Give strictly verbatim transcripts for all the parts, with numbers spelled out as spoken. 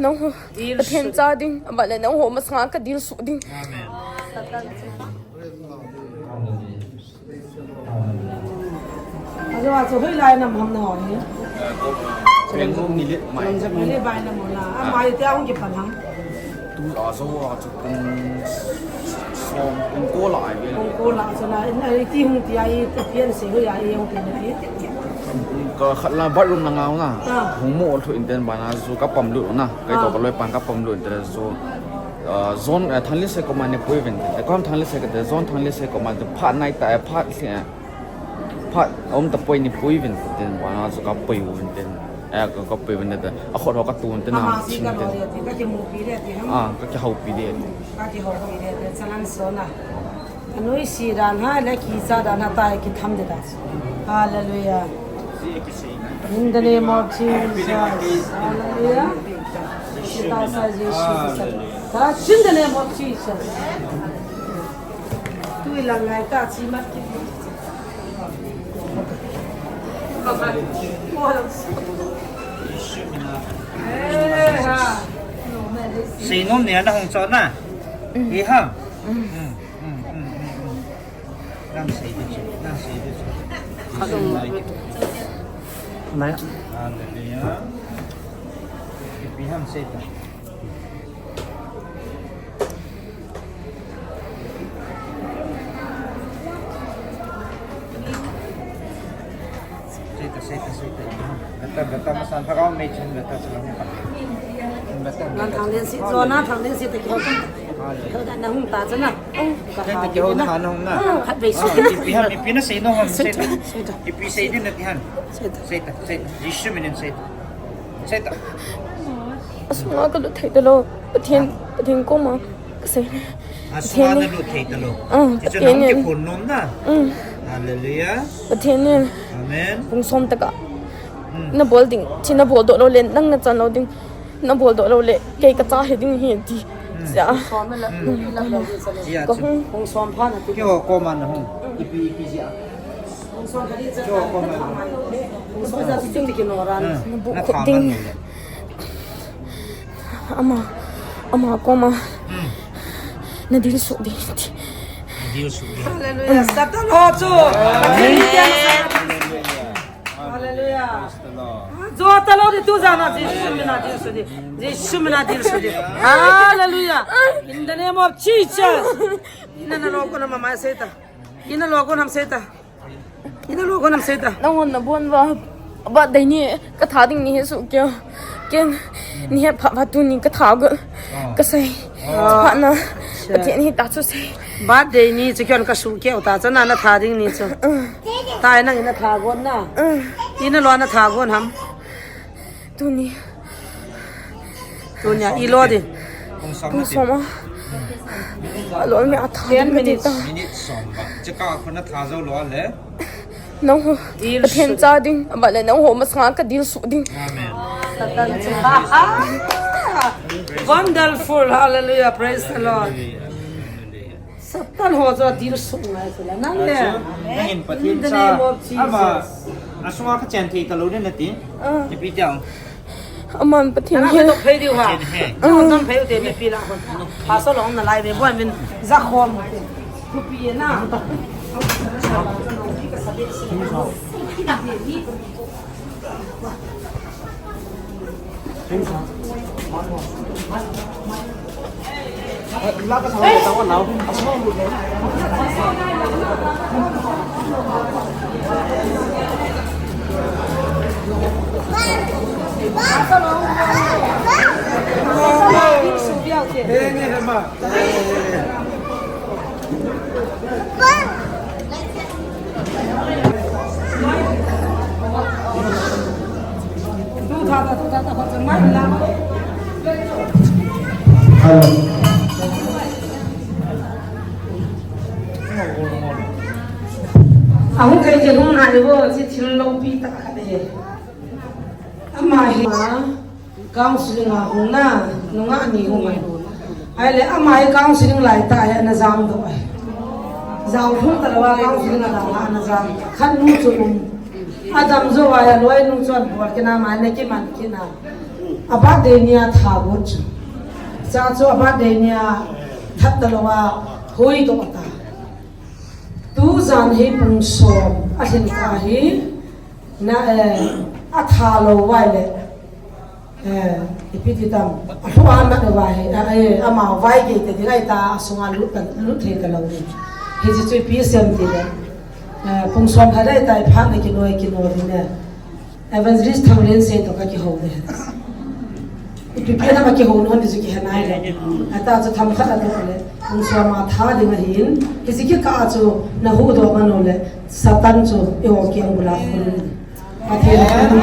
Nangho Pathen cha ding, aban le nangho masanga ka deal suh ding. Ajo ajo hoilai nam ham nangho hi. Pengkong ni let mai. Ni let mai nam na. Ama ite ahung kipan ham. Tu ajo ajo pung som pung ko lai ve. Pung ko lai ajo na. Na iti hung ti ai ti pian se hoi ai hung ti na. Ka khat la bathroom na ngau na. Hung mo thu inten bana ju ka pam lut na. Kai to ka loi pan ka pam lut inten ju. Zone Thanglise koma ni pui vin. Kom Thanglise ka te zone Thanglise koma te phat nai ta phat si. Phat om ta poi ni pui vin tin bana ju ka pui vin tin. Eh, ka, ka pui vin tin. A khot ho ka tun tin na. Ama si ka lo le ti, ka ki mu pi le ti, ha? Ah, ka ki hau pi le ti. Ka ki hau pi le ti, chalan so na. Anoi si dan ha, le ki cha dan ha, tai ki tham de da. Hallelujah. In the name of Jesus. Hallelujah. Kita sa Jesus. Touch in the name of Jesus. Tu ilang ngai ta chi mat ki. Seinom ni ana hung chon na. Hi ha. Nang sei di chu, nang sei di chu. Nai. Hallelujah. Ipi ham sei ta. Seta, seta, seta. Beta, beta, masan phagao mei chen beta, chala mei pa. Beta, beta. Thanglen si, jo na thanglen si te kyo. Hallelujah. Kyo da na hung ta chana. Seta, kyo na hung na. Khat bei si. Ipi ham, ipi na sei no ham, seta. Ipi sei din na ti ham. Seta, seta. Jisu minin seta. Seta. Asunga ka lut thei talou. Pathen, Pathen koma ka sei. Asunga na lut thei talou. Ah, Pathen ni. Hallelujah. Pathen ni. Amen. Pung som taka. Na bol ding, chi na bol doh lou le, nang na chan lou ding. Na bol doh lou le, kei ka cha hi ding hi ti. Sia. Ka hung. Pung som pha na ti. Kyo koma na hung. Ipi, ipi sia. Kyo koma na hung. Pung som na ti ti ki no ran. Na bol khup ding. Ama, ama koma. Na deal suh ding ti. Deal suh ding. Hallelujah. Satan ho chu. Hallelujah. Praise the Lord. Jo talou di tu jana Jisu mina deal suh di. Jisu mina deal suh di. Hallelujah. In the name of Jesus. Ina na lo ko na mama seta. Ina lo ko nam seta. Ina lo ko nam seta. Nang hon na bon va. Ba dei ni ka tha ding ni he su kya. Ken ni he pha pha tu ni ka tha go. Ka sei. Pha na. Pathen hi ta chu sei. Ba dei ni chu kyon ka su kya ta chana na tha ding ni chu. Tai nang ina tha go na. Ina lo na tha go nam. Tuni. Tunia, i lo di. Kung som a. A lo mi a tha ding ka ti ta. Minute som ba. Chika khuna tha zo lo le. Nang ho. Pathen cha ding. Aban le nang ho masanga ka deal suh ding. Amen. Wonderful. Hallelujah. Praise the Lord. Satan ho chu deal suh ngai chu la nang le. Nangin Pathen cha ama asunga ka chen thei talou le nati. Ipi tiang. Aman Pathen he. Ana to phei diu ha. Pathen he. Ana to phei u te mi pi la hon. Pastor lo na lai ve bo min za khom te. Ku pi na. Ahung thei je hung hai vo, chi thil loupi tah khat ahi. Ama hi. Counseling a hung na, nunga ni hung ai. Ai le ama hi counseling lai ta ai, ana jam doh ai. Jam hung ta lawa counseling a la ana jam. Khat nu chu um. Adam jo ai a loi nu chun bol kina ma na ki man kina. A birthday nia tha got chu. Cha chu a birthday nia that talou a hoi doh ta. Tujan hi pung som a lhin kah hi na, eh, a tha lou vai le, eh, ipi ti tam, a lhu a mat lou vai hi, eh, eh, ama vai gei te ding ahi ta, a sunga lut ta, lut thei talou ni. Hiche chu ipi sem ti le, eh, pung som lha dai ta, i phat na kino, kino ding le. Evangelist Thanglen sei toh ka kihou le. Ipi pi na ma kihou non ti chu kihe nai le. Ata chu themkhat a toh le. Pung som a tha ding ahin. Hiche kikah chu na huhdoh man u le. Satan chu eiho kiang bula khulum. Pathen a khulum.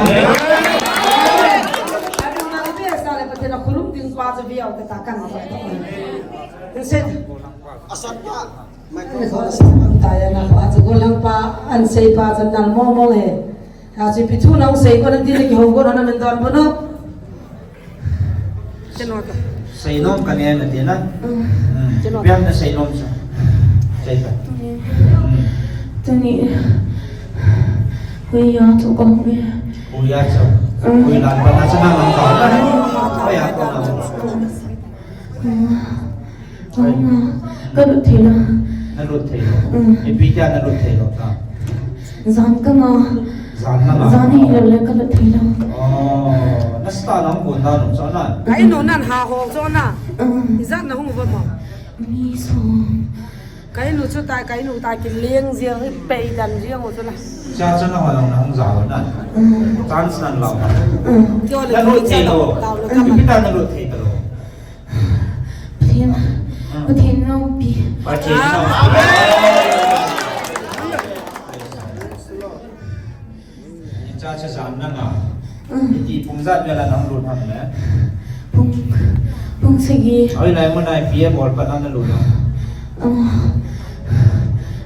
Pathen a khulum ding pa chu viau ta ta kan. Insei. Asat pa. Microphone asat pa. Taya na pa chu gollhang pa, an sei pa chu nal mo mo he. Achu ipi thu nahung sei kon ti le kihou kon na min don bono. Seinom ka ne na ti na. Mm. Pian na seinom sa. Sei ta. Tuni. Mm. Tuni. Huiya chu kong me. Huiya chu. Mm. Hui lan pa na sa na lang ka. Huiya ko na. Mm. Ka lut thei lou. Na lut thei lou. Mm. Ipi tia na lut thei lou ta? Jan ka nga. Jan na nga. Jan hi lou le ka lut thei lou. Oh, na sta lam ko na lam sa na. Ka inu nan ha ho so na. Mm. Ijat na hung uva mo. Mi so. Ka inu chu tai, ka inu tai kileng jeng, i pei dan jeng u chu na. Cha cha na ho na hung ja na. Mm. Chance nan lau. Mm. Na lut thei lou. Ipi tia na lut thei lou. Pathen, Pathen loupi. Pathen loupi. Amen. Cha cha jan na nga. Mm. Iti pung ijat vel a nang lut ham le? Pung, pung sagi. Oi, lai mun a ipi a bol pat na lut ham? Ah,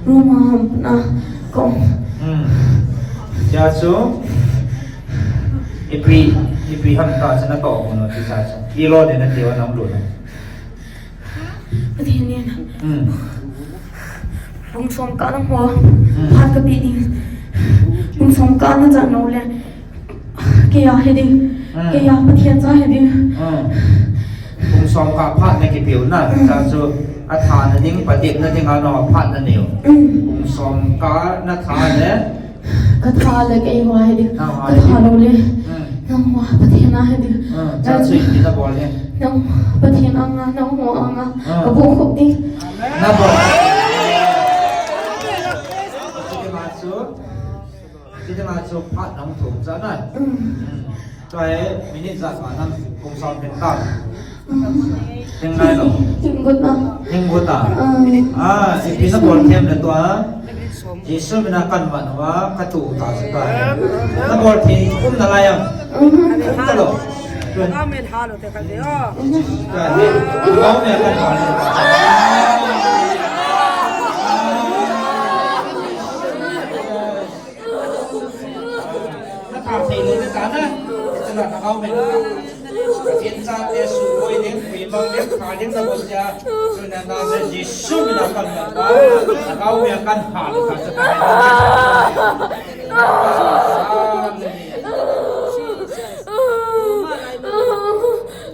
room a ham na kong. Hmm. Cha chu. Ipi, ipi ham ta cha na to mun ti cha chu. Ilo de na ti wa nang lut ham? Pathen in. Hmm. Pung som kah lang ho. Hmm. Phat ka pe ding. Pung som kah na cha no le. Keiya he ding. Hmm. Keiya Pathen cha he ding. Hmm. Pung som kah phat na kipe u na. Hmm. Cha chu a tha na ding, patep na ding a no phat na neo. Hmm. Pung som kah na tha le. Ka tha le kei ho he ding. Nang ho he ding. Ka tha lou le. Hmm. Nang ho Pathen a he ding. Hmm, cha chu ipi na bol ding. Nang Pathen anga, nang ho anga. Hmm. Ka bol khop ding. Na bol. Chiti ma chu. Chiti ma chu phat nang thum cha na. Hmm. Hmm. Tua hi minute ijat ma nang pung som ding ta. Ding nai lou. Ding got na. Ding got na. Ah. Ah, ipi na bol them le tua. Jesu mina kan mat uva, ka tu ta sa ta. Na bol them um na lai am. Um ta lou. Amen, halo te ka de, oh. Ka de. Amen, kan mat. Na tha thei lou te ta na. Te la na hao me. Pathen chate suboi ding, pui mang ding, pha ding na bol tia. Chuna na se Jesu mina kan na ba. Na hao me kan ha le ka sa ta.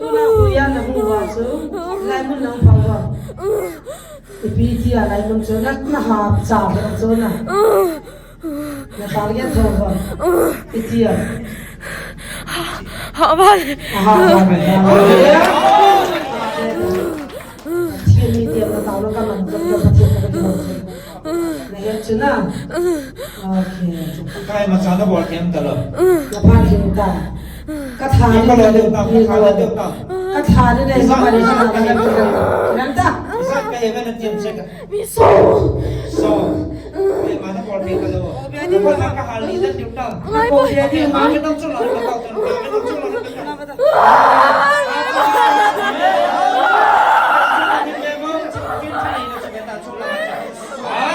Tuna huiya na hung uva chu. Lai mun nang phang uva. Ipi tia lai mun chu na, na ha cha ba chu na. Na target tho ba. Itia. Ha, ha, ba. Ha, ha, ba, ba. Thil ni tia na tao lo ka man ka ka thil ka ka thil. Na het chu na. Okay. Kai ma cha na bol kem ta lo. Na pha kem ta. Ka tha ni. Ka lo de ta, ka tha de ta. Ka tha ni ne ma ni sa na ka. Ram ta. Isa ka he na tiam se ka. Mi so. So. Oi, mana bol pe ka lo. Ko na ka hal ni da tiu ta. Ngai ko. Ko ya di ma ke tang chu la ka ta.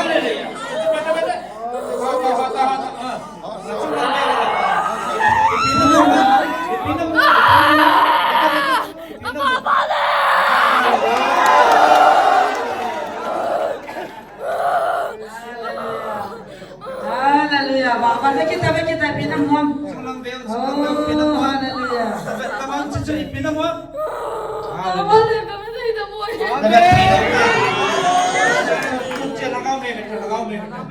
Hallelujah. Hallelujah. Baba, kita, kita, pinang hom. Oh, hallelujah. Amen. Amen. Amen. Amen. Amen.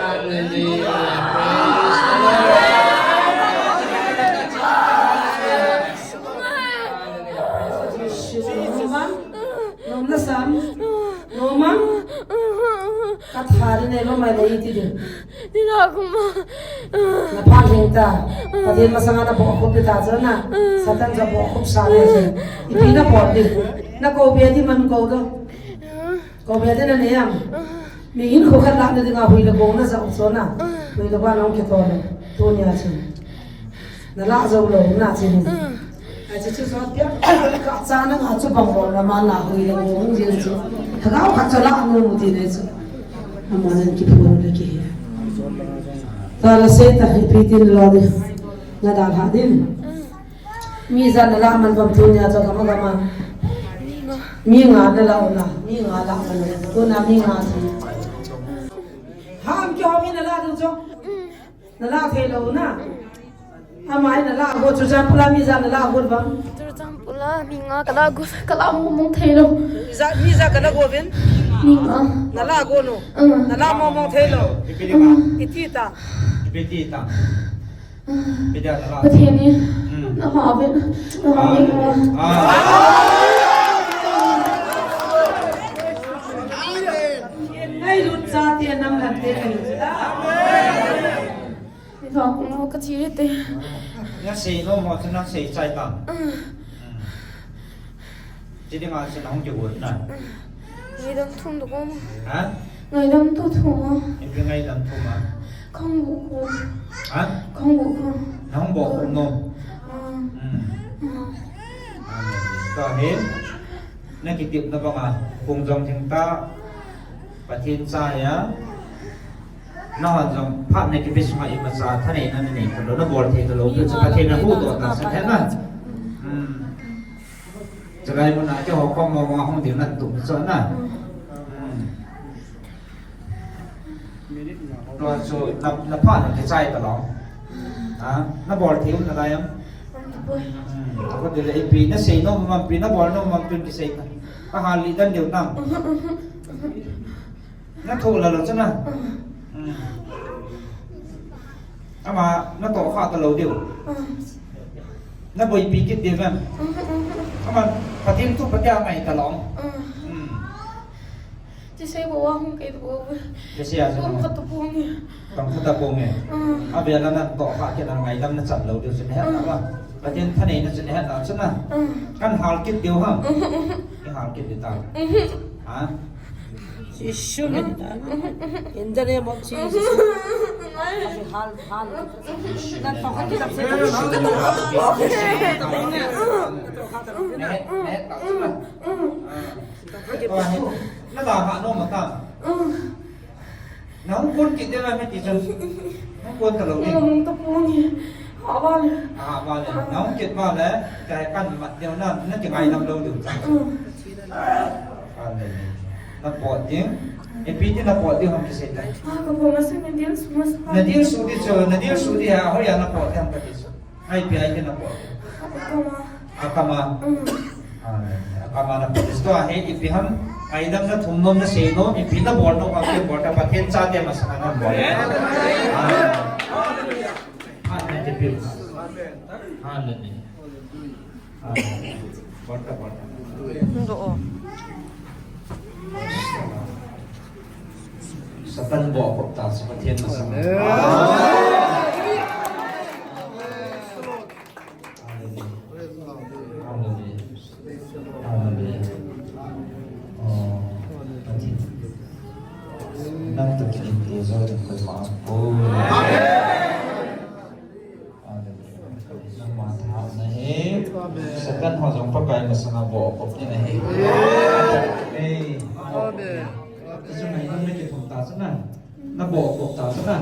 Hallelujah. Praise the Lord. Nom na sam. Nom a. Ka tha de ne lo mai le iti de. Ni la kuma. Na pha hing ta. Pathen masanga na bo ko pi ta cho na. Satan cho bo ko sa le che. Ipi na bo de. Na ko be di man ko do. Ko be de na ne am. Mi hin ko khat la na dinga hui le ko na sa so na. Hui le ba na ke to le. To nya che. Na la zo lo na che ni. Ai, chu chu zot pia. Ka cha na nga chu bang bang na ma na hui le mo hung jin chu. Thagau khat cha la mu mu ti ne chu. Ama nen ki phun le ki. Ta la se ta hi pi tin lo ni. Na da ha din. Mi za na la man bam tu nya cho kama kama. Mi nga na la na. Mi nga la na. Ko na mi nga ti. Ham ki ho mi na la du cho. Na la thei lo na. Ama hi na la go chu Churachandpur a mi ja na la go bang. Churachandpur a mi nga ka la go, ka la mong mong thei lo. Mi ja, mi ja ka la go ben. Mi nga. Na la go no. Mm. Na la mong mong thei lo. Mm. Iti ta. Iti ta. Pi dia na la. Pathen ni. Mm. Na ma ben. Na ma ben. Ah. Ai lut cha te nam lan te ai lut cha. Ni thong ko ka chi te. Na sei nom mo chu na sei chai tam. Chi ding a chu na hung kihut na. Ngaidam thum tu ko. Ha? Ngaidam tu thum a. Ipi ngaidam thum a? Khang bu ko. Ha? Khang bu ko. Na hung bo ko nom. Ah. Hmm. Ah. Amen. Tua hi. Na kitepna banga, kung jong theng ta, Pathen cha ahi a. Nahon jong phat na kipe sunga imacha thaneina nanei talou, nabol thei talou, pi chu Pathen in ahuhdoh ta chu ahi na. Hmm. Chulai muna keiho koma hung ding na tup chu na. Hmm. Tua chu na, na phat na kichai talou. Ha? Nabol thei um nalai am? Hmm. Ako dile ipi nasei nom am, ipi nabol nom am, tun kisei ta. Ka hal lih dan diu tam. Nathoh la lou chu na. Hmm. Ama natoh kha talou diu. Naboipi kit diu vem. Ama Pathen thu Pathen a ngai talou. Hmm. Chisei bou a hung kei bou. Chisei a tong khat ta pung e. Tong khat ta pung e. Mm. Abel a natoh kha kit a ngaidam nachan lou diu chu nahet na ba. Mm. Pathen thaneina chu nahet na chu na. Mm. Kan hal kit diu ham. Mm. I hal kit diu ta. Mm. Ha? Jesu min ta. In the name of Jesus. Hal, hal. Nahet, nahet ta chu na. Mm. Tua hi, na la ha nom a tam. Mm. Na hung kon kit ding a mi ti chun. Hung kon ta lou ding. Hung ta pon ni. Ha ba le. Ha ba le. Na hung kit ba le. Ka kan mat ding na, na ti ngai nam lou ding. Mm. Ha le. Na pot ding. Ipi ti na pot ding ham kisei ta. Ah, ka pot masang na dil su mas. Na dil su di chu, na dil su di ha, hoiya na pot ding ham ka ti chu. Ai, ipi ai kina pot? Akam a. Akam a. Mm. Ah, akam a na pot. Tua hi ipi ham? Ngaidam na thum nom, nasei nom, ipi nabol nom, ipi bol ta, Pathen chate masanga nabol. Ah. Amen. Amen. Amen. Bol ta, bol ta. Ndo. Satan bohkop ta chu Pathen masanga. Amen. Hallelujah. Hallelujah. Hallelujah. Oh, Pathen. Nang toh kiding te jo ding koima um poi. Amen. Hallelujah. Nangma thahatna hi. Amen. Satan ho jong Pakai masanga bohkop ding ahi. Amen. Amen. Hichu ngaidam na kithum ta chu na. Na bohkop ta chu na.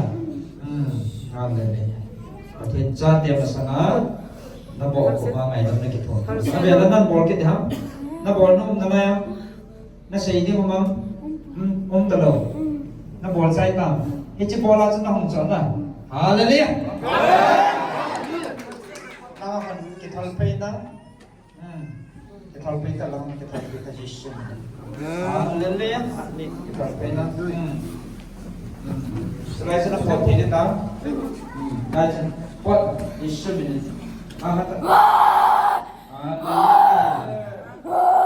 Hmm. Hallelujah. Pathen chate masanga na bohkop a ngaidam na kithum. Abel a nang bol kit ham. Nabol nom nalai am. Nasei ding um am? Hmm, um talou. Nabol chai tam. Hiche bol a chu nahung chon na. Hallelujah. Nang a kon Kithal phei na. Hmm. Kithal phei ta lang, kithal phei ta Jisu. Hallelujah. Kithal phei na. Hmm. Hmm. Lai sana pot thei ta. Hmm. Lai sana pot Jisu min. Hallelujah.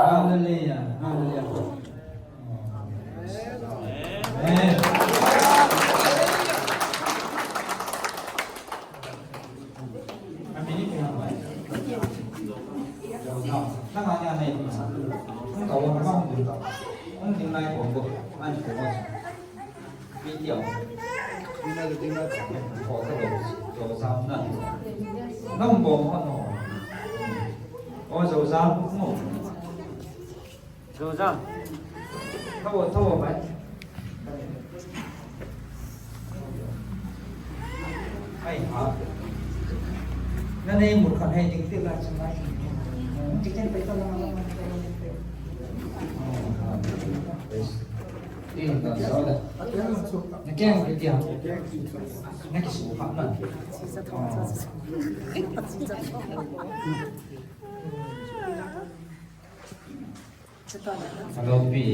Hallelujah. Hallelujah. Amen. Jojo. Thou, thou, bai. Ai, ha. Nanei mut khat hei ding ti la chun ai. Ti chen pai ta la. Ti la sa la. Na keng ti ha. Na kisu kha na. Hello, Pi.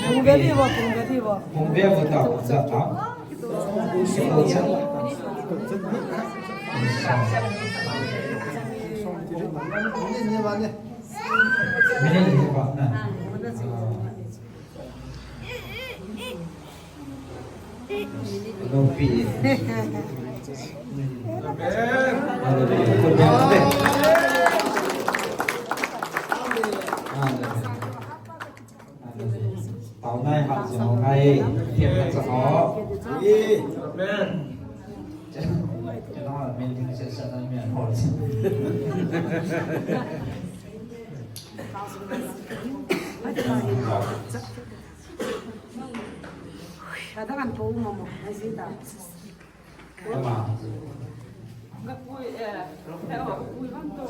Pung be di bo, pung be di bo. Pung be bo ta, pung be ta. Minute ni ba na. Hallelujah. Hallelujah. Hallelujah. Tao nai ha jong ngai. Thiam na cha ho. Amen. Cha ho min thing se sa na mi an ho. Ada kan po mo mo, ai si ta. Ama. Nga pui, eh, eh, oh, pui bang to.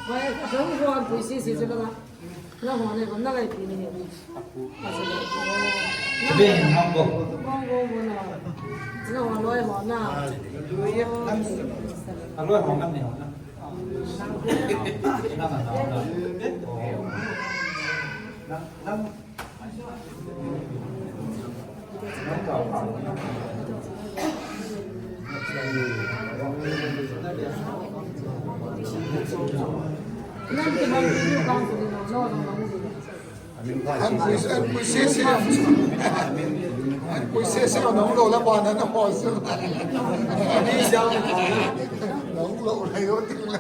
Wai, dong ho an pui si si chu la. Na ho ne, na lai pi ni. Be nam bo. Bo, bo, bo na. Na ho loi ho na. Loi ho na ni ho na. An pui, an pui sese. An pui sese, nong lo la ba na na ho su. Nong lo la yo ting le.